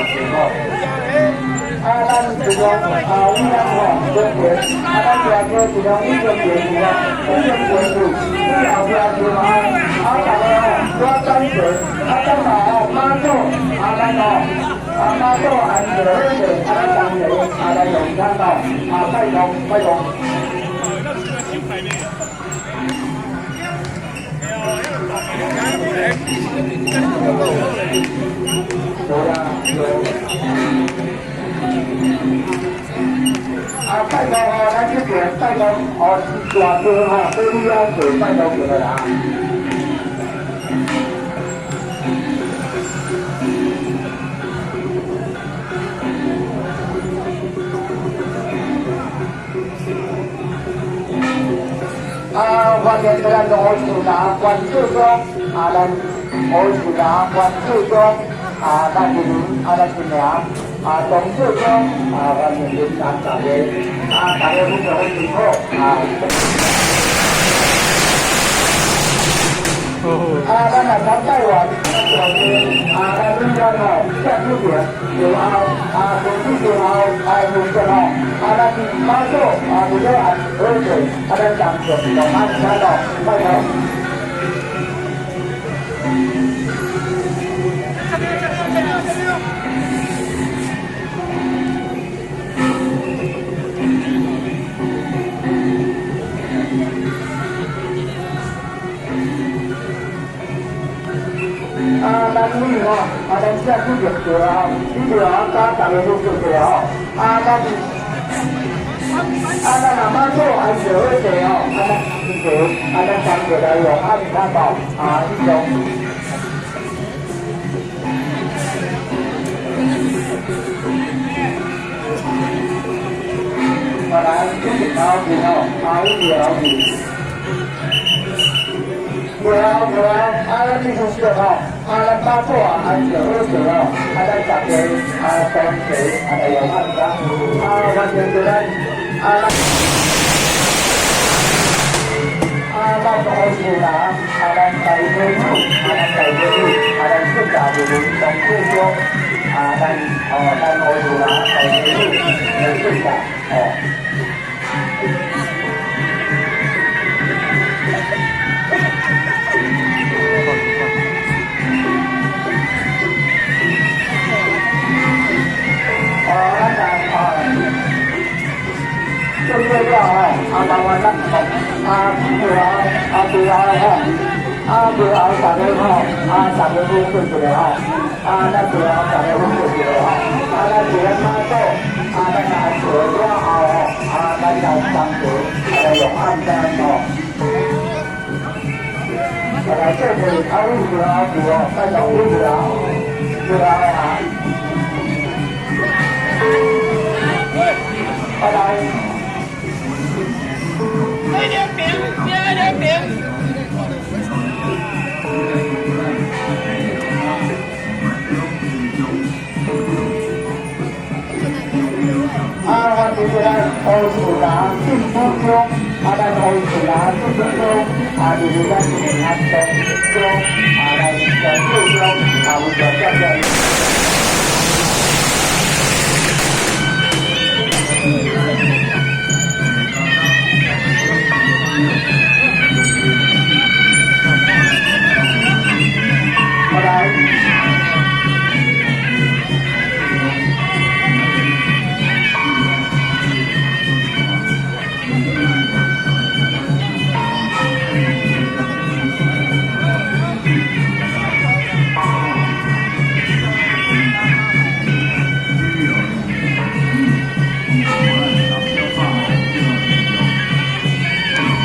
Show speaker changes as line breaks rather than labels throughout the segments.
辛苦。啊，咱尽量啊，为咱吼中国，啊，咱大哥尽量为中国去哦，为中国去，以后听就啊，啊，大家吼，我等者，啊，等下吼，媽祖，啊，咱吼，啊，媽祖安坐好勢，啊，咱當地，啊，來用餐哦，啊，拜託，拜託。無啦，無。啊，拜託吼，咱這邊拜託哦，大哥吼，對你安坐，拜託過來啦。啊，歡迎咱吳樹南關處長，啊，咱吳樹南關處長，啊，咱一名，啊，咱一名，啊，董處長，啊，歡迎您咱大家，啊，大家非常辛苦，啊。啊，咱來參拜完，啊，咱委員吼，謝主席，就後，啊，陳主席後，啊，吳總吼，啊，咱媽祖，啊，除了按好勢，啊，咱當眾就按餐咯，拜託。啊，咱女吼，啊，咱謝主席對啊，你對啊，加大家都做對吼，啊，咱，啊，咱阿媽祖按坐好勢吼，啊，咱坐，啊，咱三個來用按餐包，啊，呢種。我來，主席頭前吼，啊，一條去。對啊對啊，啊，咱必須說吼，啊，咱媽祖啊，按坐好勢吼，啊，咱大家啊，當齊啊來用按餐，啊，反正就咱啊，啊，咱吳樹南，啊，咱大家主，啊，咱大家主，啊，咱釋迦牟尼董事長，啊，咱哦，咱吳樹南大家主來釋迦，哦。哦，咱來哦，準備了吼，啊，麻煩咱啊，最後啊，最後吼，啊，最後大家吼，啊，大家好對一下吼，啊，咱最後大家好對一下吼，啊，咱這個媽祖，啊，咱來做了後吼，啊，咱來當做來用按單吼。來這裡啊，位置啊，對哦，拜託位置啊，對啊啊。拜拜。
兩邊，兩邊。
啊，我這個咱吳樹南進步中，啊，咱吳樹南進步中，啊，就是咱平安東中，啊，咱陳處長，啊，有上感謝。拜拜。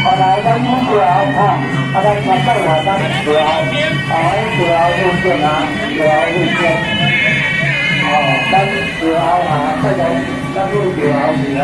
後來咱最後吼，啊，咱參拜完咱最後，啊，最後路線啊，最後路線，哦，咱最後啊，再講，咱去最後去吼。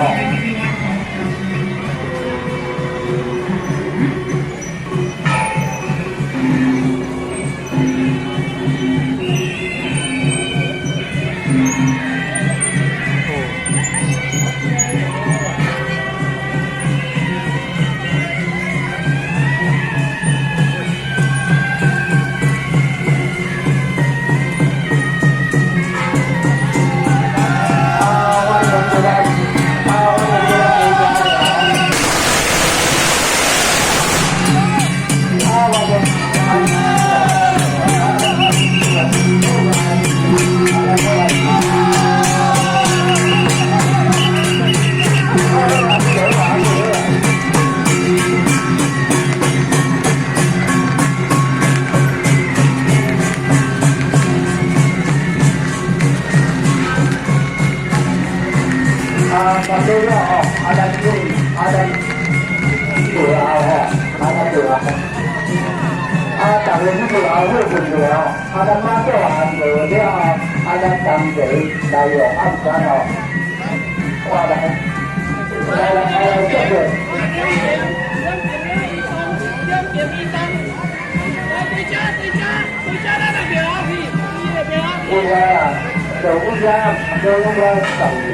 啊，那對了吼，啊，咱對，啊，咱對後吼，啊，咱對後。啊，逐个去後好困落吼，啊，咱媽祖行過了後，啊，咱當地來用暗餐吼，我來，來來來來，謝謝。
兩邊醫生，來對家對家對家，咱那邊啊去，你那邊啊。
有啊，就有啥，就攏來送的。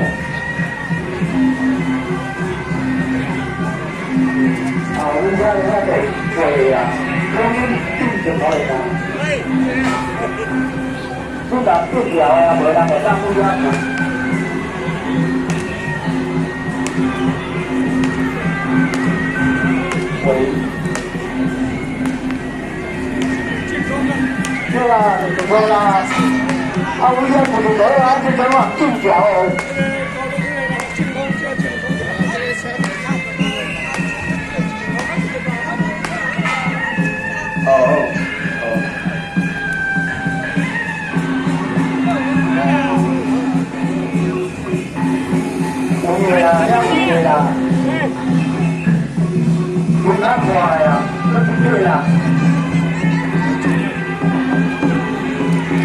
啊，有啥有啥就貴啊，講變就可以啦。你若變條啊，無人會當去遐。喂。對啦，就講啦。啊，有啥不是落啊？這怎啊變條的？哦哦。有啦，有啦。有哪看呀？那不對啦。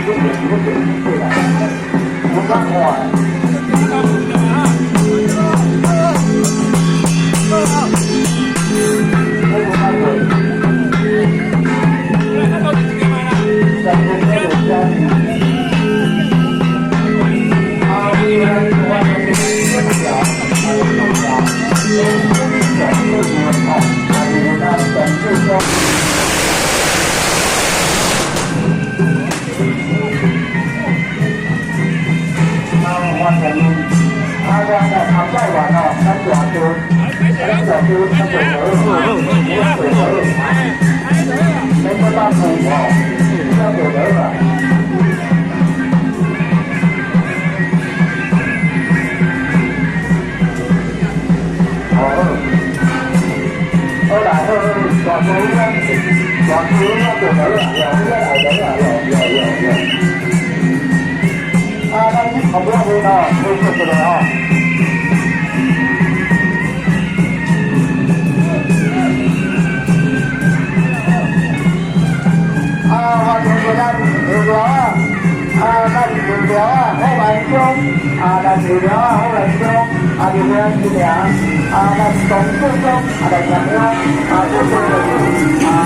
不對，不對，不對啦。有哪看？我有哪看？啊，咱去后壁边哦，可以做一下哦。啊，欢迎咱牛寮啊，啊，咱牛寮啊，好万中，啊，咱牛寮啊，好万中，啊，牛寮一名，啊，咱东四中，啊，来参加，啊，这个啊。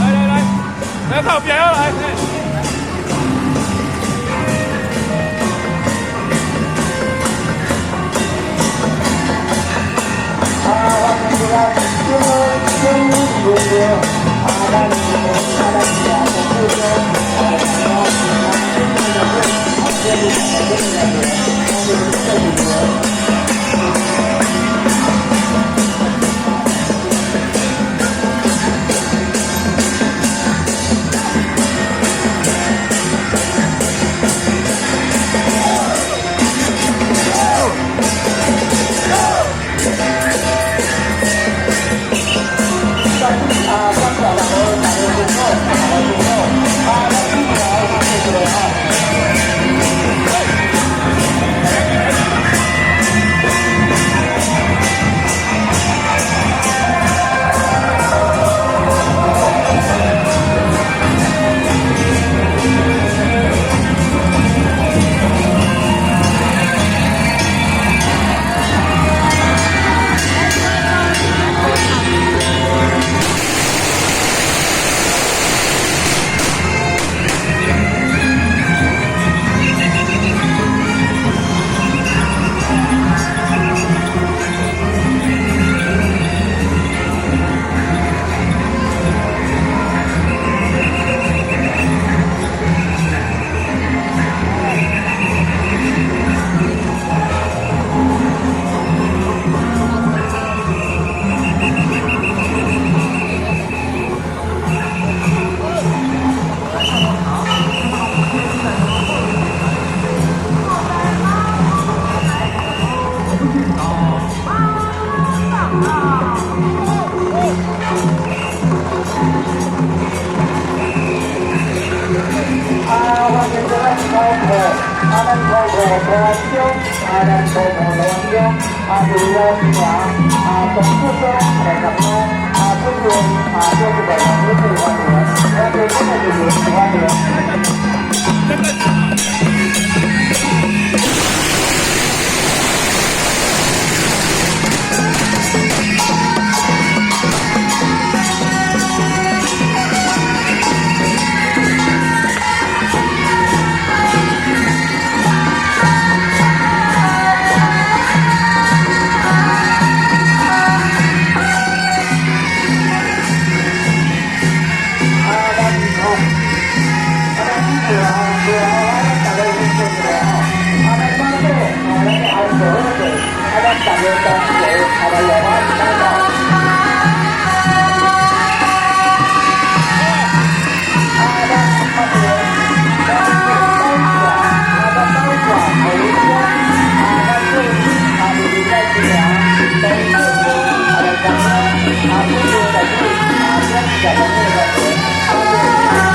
來來來，頭邊來。
啊，我聽到中中中啊，咱啊咱啊，政府啊，啊，歡迎各位高婆，啊，咱高婆羅中，啊，咱高婆羅中，啊，對我聽，啊，董事長來講呢，啊，這個啊，這個的人是歡迎，啊，這個就是歡迎。啊，咱吼，啊，咱以前吼，對啊，咱大家認識一下吼，啊，咱媽祖，啊，咱阿婆好勢，啊，咱大家同齊，啊，來來來來。啊，咱阿婆，咱高掛，啊，咱高掛，好理想，啊，咱做，啊，就是在這啊，同事，啊，來講啊，啊，這個來做，啊，這個來做，啊，對啊，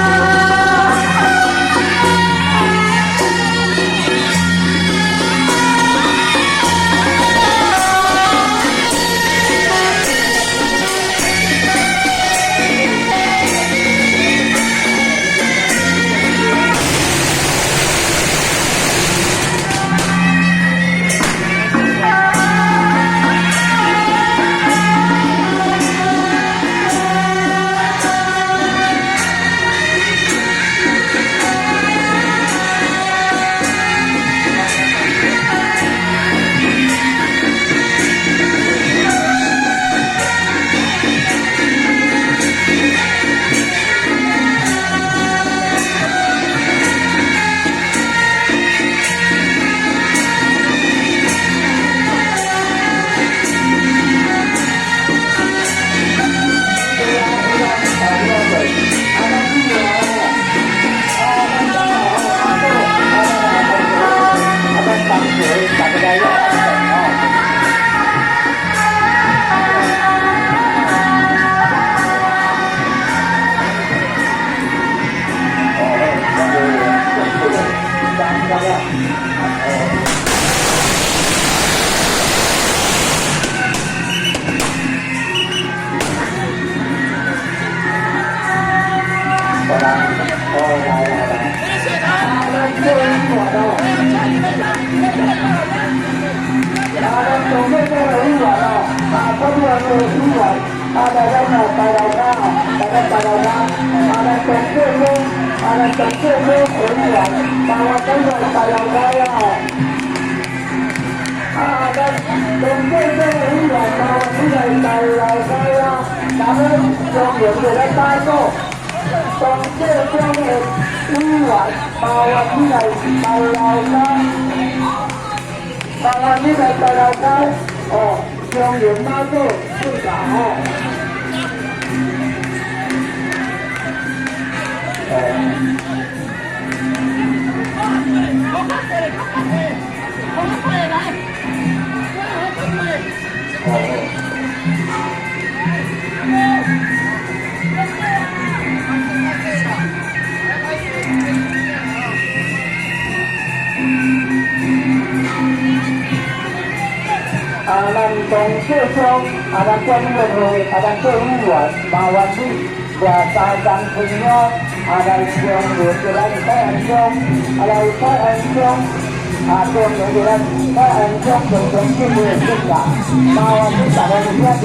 對啊，啊，對啊，啊，咱以前啊，咱當吼阿祖，啊，咱阿公，啊，咱同學，大家來一齊吼。哦，好，這個，這個，哦。好啦，哦，來來來，啊，咱做一碗哦，啊，咱做咩做一碗哦，啊，做一碗做一碗，啊，大家呢白老家哦，大家白老家，啊，咱做做做咱董建中委員，麻煩趕快大樓街啊！啊，咱董建中委員，麻煩你來大樓街啊！咱們中原就來打鼓，董建中的委員，麻煩你來大樓街，麻煩你來大樓街，哦，中原媽祖四個吼。啊，咱董建中，啊，咱管委會，啊，咱做委員，麻煩你掠三張春香，啊，來中原就咱泰安鄉，啊，來泰安鄉，啊，中原就咱泰安鄉中中正的國家，麻煩你大家聽著。